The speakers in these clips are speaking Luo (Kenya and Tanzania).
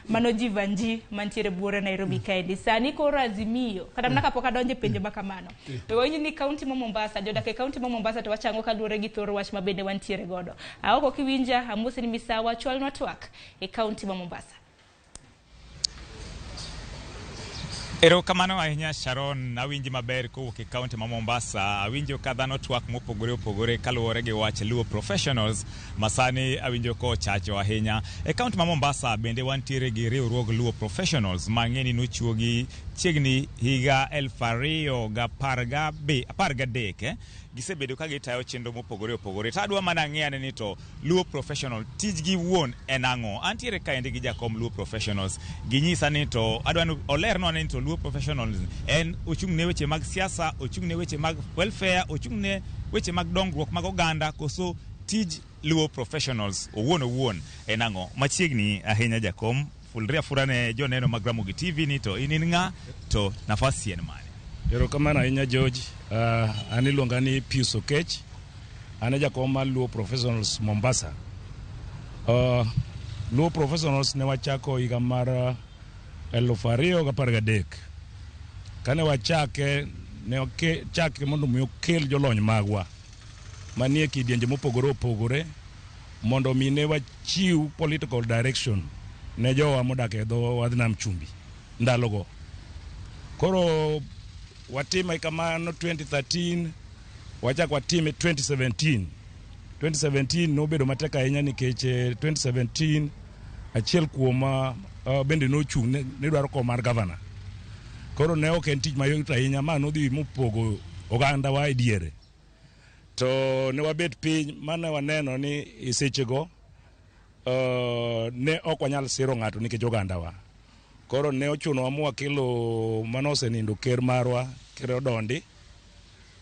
Mano Jivanji mantiere buore Nairobi kaendi. Sani koro Azimio, kata mana kapok adonjo e penjo ma kamano. We wawinj ni kaunti ma Mombasa, jodak e kaunti ma Mombasa to wachango kaluwore gi thor wach ma bende wantiere godo. Aoko kiwinja, amosi ni misawa, chwalnwa twak e kaunti ma Mombasa. Erokamano ahinya Sharon, awinji maber kowuok e kaunti ma Mombasa. Awinjo ka dhano twak mopogore opogore kaluwore gi wach Luo Professionals ma sani awinjo kochacho ahinya. E kaunti ma Mombasa bende wantiere gi riwruog Luo Professionals ma ng'eni nochuogi chiegni higa 2013 eh? Gisebedo ka gitayo chenro mopogore opogore. To adwa mana ng'eyane ni to Luo Professional tijgi wuon en ang'o? Antiere kaendi gi jakom Luo Professionals. Ginyisa ni to adwa ni olernwa ni to Luo Professionals en ochung' ne weche mag siasa, ochung' ne weche mag welfare, ochung' ne weche mag dongruok mag oganda koso tij Luo Professionals owuon owuon en ang'o? Machiegni ahinya jakom, fulri afura ne joneno mag Ramogi TV ni to in in ng'a to nafasi en mane? Erokamano ahinya George. An iluonga ni Pius Okech. An e jakom mar Luo Professionals Mombasa. Luo Professionals ne wachako higa mar 2013. Kane wachake, ne wachake mondo mi okel jolony magwa manie kidienje mopogore opogore mondo mi ne wachiw political direction ne jowa modak e dho wadh nam chumbi ndalogo. Koro watime kamano 2013, wachak watime 2017. 2017 nobedo matek ahinya nikech 2017 achiel kuoma bende nochung' ne dwaro kom mar gavana. Koro ne ok en tich mayot ahinya, ma nodhi mopogo ogandawa e diere. To ne wabet piny mane waneno ni e sechego ne ok wanyal siro ng'ato nikech ogandawa. Koro ne ochunowa mwakelo mane osenindo ker marwa, Ker Odondi,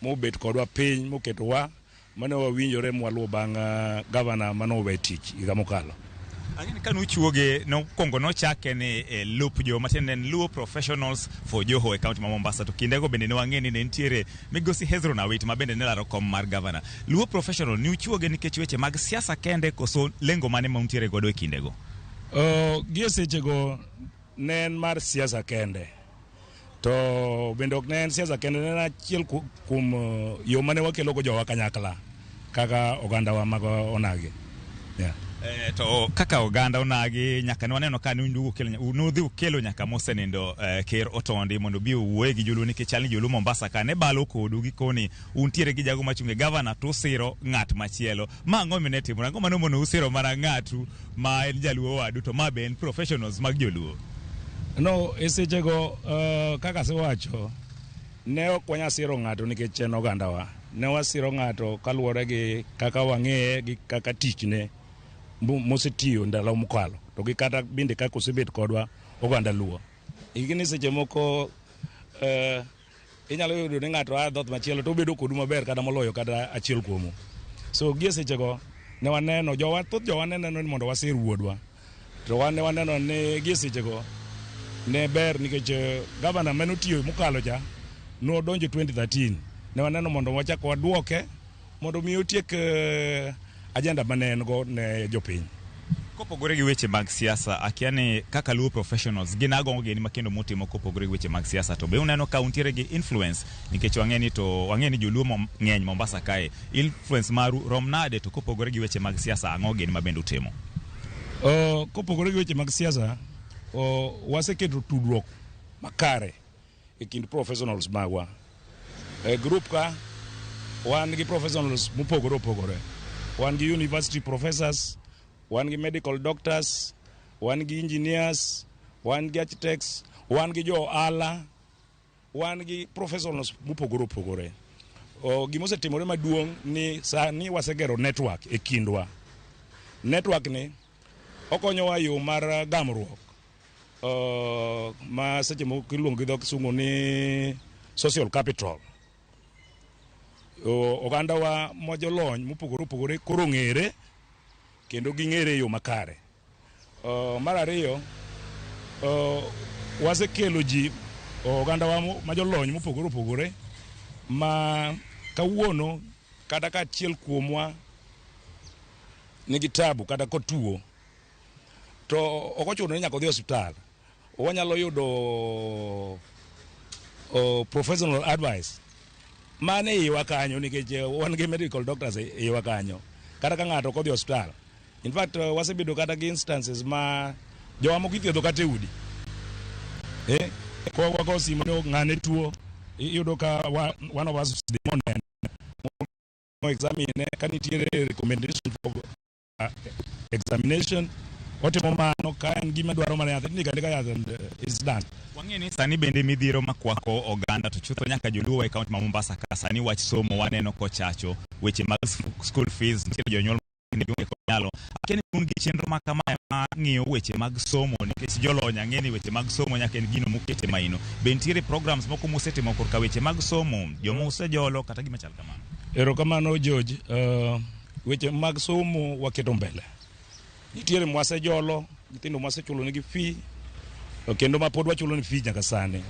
mobet kodwa piny moketowa mane wawinjore mwaluwo bang' gavana mane owe tich higa mokalo. Ang'e ni kane uchuoge nokwongo nochake ni e lup jo matiende en Luo Professionals for Joho e kaunti ma Mombasa to kindego bende ne wang'e ni ne nitiere migosi Hezron Awiti ma bende ne laro kom mar gavana. Luo Professional ni uchuoge nikech weche mag siasa kende koso lengo mane ma untiere godo e kindego? Gie sechego ne en mar siasa kende. To bende ok ne en siasa kende, ne en achiel kuom yo mane wakelogo jowa kanyakla kaka ogandawa mag onagi. Yeah. To kaka oganda onagi nyaka ne waneno ka nudhi ukelo nyaka mosenindo Ker Otondi mondo obi owuoye gi joluo nikech chal ni joluo Mombasa ka ne balo kodu gikoni untiere gi jago machung' e gavana to usiro ng'at machielo. Ma ang'o mine timore? Ang'o mane omono usiro mana ng'atu ma en jaluo wadu to ma be en professionals mag joluo? No, e sechego kaka asewacho, ne ok wanyal siro ng'ato nikech en ogandawa. Ne wasiro ng'ato kaluwore gi kaka wang'eye gi kaka tichne mosetiyo ndalo mokalo to gi kata bende kaka osebet kodwa oganda Luo. Ing'e seche moko inyalo yudo ni ng'ato a dhoot machielo to obedo kodu maber kata moloyo kata achiel kuomu. So gie sechego ne waneno jowa thoth jowa ne neno ni mondo wasir wuodwa. To wan ne waneno ni gie sechego ne ber nikech gavana mane otiyo mokalo cha nodonjo 2013. Ne waneno mondo wachak waduoke mondo mi otiek agenda mane en go ne jopiny. Kopogore gi weche mag siasa, akia ni kaka Luo Professionals gin ang'o gini ma kendo mutimo kopogore gi weche mag siasa to be uneno ka untiere gi influence nikech wang'e ni to wang'e ni joluo ng'eny Mombasa kae. Influence maru rom nade to kopogore gi weche mag siasa ang'o gini ma bende utimo? Kopogore gi weche mag siasa, waseketo tudruok makare e kind professionals magwa. E group ka wan gi professionals mopogore opogore. Wan gi university professors, wan gi medical doctors, wan gi engineers, wan gi architects, wan gi jo ohala, wan gi professionals mopogore opogore. Gima osetimore maduong' ni sani wasegero network e kindwa. Network ni okonyowa e yo mar gamruok ma seche moko iluongo gi dho kisungu ni social capital. Ogandawa ma jolony mopogore opogore koro ong'ere kendo ging'ere e yo makare. Mar ariyo, wasekelo ji ogandawa ma jolony mopogore opogore ma kawuono kata ka achiel kuomwa nigi tabu kata kotuo, To ok ochuno ni nyaka odhi e osiptal. Wanyalo yudo professional advice mane iwa kanyo, nikech wan gi medical doctors e iwa kanyo. Kata ka ng'ato ok odhi e osiptal. In fact, wasebedo kata gi instances ma jowa moko ithiedho kata e udi. Ko wago simu ni ng'ane tuo, iyudo ka one of us dhi monene, mo examine, ka nitiere recommendation for examination, otimo mano. Ka en gima dwaro mana yath, indiko andika yath and it's done. Wang'eyo ni sani bende midhiero makwako oganda, to chutho nyaka joluo e kaunti ma Mombasa ka, sani wach somo waneno kochacho weche mag school fees. Nitiere jonyuol gionge kod nyalo. Akia ni un gi chenro ma kamae ma ng'iyo weche mag somo, nikech jolony ang'e ni weche mag somo nyaka en gino mukete maino. Be nitiere programs moko musetimo korka weche mag somo, joma usejolo kata gima chal kamano? Erokamano, George. Weche mag somo waketo mbele. Nitiere mwasejolo, nyithindo mwasechulo nigi fee, kendo ma pod wachulo ni fee nyaka sani.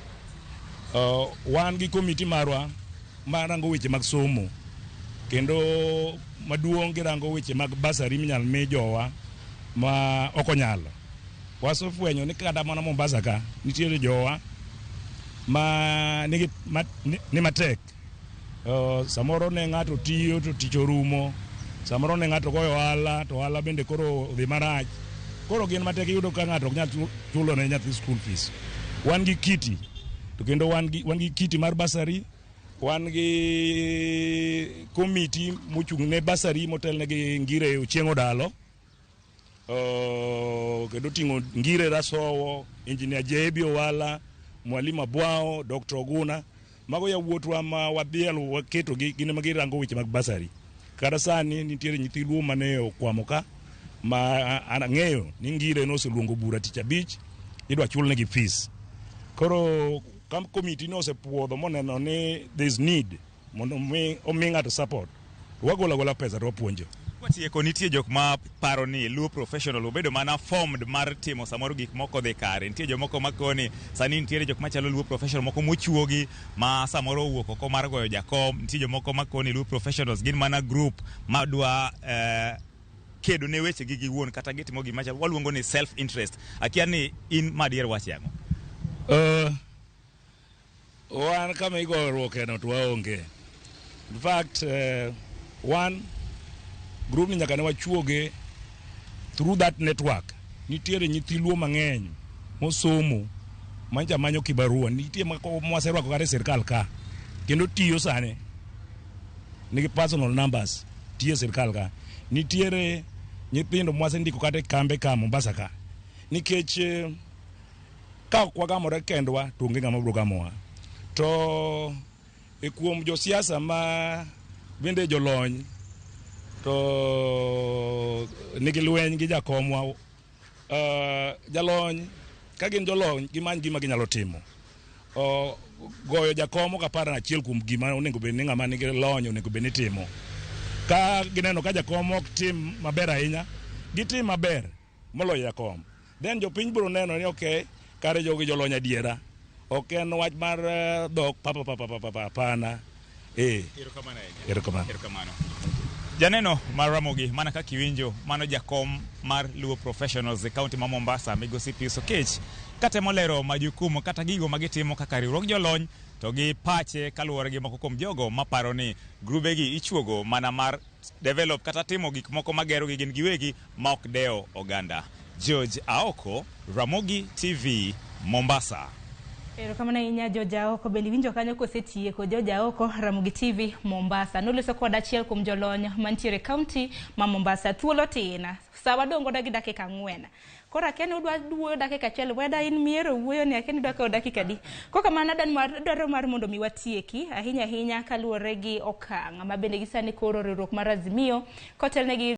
Wan gi komiti marwa marango weche mag somo, kendo maduong' girango weche mag bursary minyal mi jowa ma ok onyalo. Wasefwenyo ni kata mana Mombasa ka nitiere jowa ma nigi ni matek. Samoro ne ng'ato tiyo to tich orumo, samoro ne ng'ato goyo ohala to ohala bende koro odhi marach. Koro gin matek, iyudo ka ng'ato ok nyal chulo ne nyathi school fees. Wan gi kitty, to kendo wan gi kitty mar bursary, wan gi komiti mochung' ne bursary motelne gi Ngire Ochieng' Odalo. Kendo ting'o Ngire Rasowo, Engineer JB Owala, Mwalimu Abwao, Dr. Oguna. Mago yawuotwa ma wadhialo waketogi, gin ema girango weche mag bursary. Kata sani nitiere nyithi Luo mane okwamo ka ma an ang'eyo ni Ngire noseluongo bura tich abich, idwa chulnegi fees. Koro ka komiti no osepuodho moneno ni there is need mondo omi ng'ato support, wagolo agola pesa to wapuonjo. Kwatieko, nitie jok ma paro ni Luo Professional obedo mana formed mar timo samoro gik moko dhi kare. Nitie jomoko makoni sani nitiere jok machalo Luo Professional moko mochuogi ma samoro owuok oko mar goyo jakom. Nitie jomoko makoni Luo Professionals gin mana group madwa kedo ne weche gi giwuon, kata gitimo gima chalo waluongo ni self interest. Akia ni in madier wache ang'o? Wan kama igoruoke no to waonge. In fact, wan group ni nyaka ne wachuoge through that network. Nitiere nyithi Luo mang'eny mosomo mancha manyo kibarua, nitie mwaserwako kata e sirkal ka kendo tiyo sani, nigi personal numbers, tiyo e sirkal ka. Nitiere nyithindo mwasendiko kata e kambe ka Mombasa ka, nikech ka ok wagamore kendwa to onge ng'ama biro gamowa. To e kuom josiasa ma bende jolony to nigi lweny gi jakomwa, jalony ka gin jolony gimany gima ginyalo timo. Goyo jakom ok apar achiel kuom gima onego bed ni ng'ama nigi lony onego bed ni timo. Ka gineno ka jakom ok tim maber ahinya, gitim maber moloyo jakom, then jopiny biro neno ni okay, kare jogi jolony adiera, ok en wach mar dhok papa papa papa papa, hapana. Erokamano ahinya. Erokamano. Erokamano. Janeno mar Ramogi, mana kaka iwinjo, mano jakom mar Luo Professionals e kaunti ma Mombasa, Migosi Pius Okech, katemo lero majukumu kata gigo magitimo kaka riwruog jolony to gi pache kaluwore gi moko kuom jogo maparo ni grubegi ichuogo mana mar develop kata timo gik moko magero gi gin giwegi ma ok dewo oganda. George Aoko, Ramogi TV, Mombasa. Erokamano ahinya, George Aoko. Bende iwinjo kanyo kosetieko George Aoko, Ramogi TV, Mombasa. Noloso kod achiel kuom jolony mantiere kaunti ma Mombasa. Thuolo tin. Sa wadong' godo gi dakika 4. Koro akia ni udwa wuoyo dakika achiel, weda in miero wuoyo ni akia ni idwa kawo dakika adi. Kokamano dwaro mar mondo mi watieki ahinya ahinya kaluwore gi okang' ma bende gi sani koro riwruok mar Azimio kotelnegi.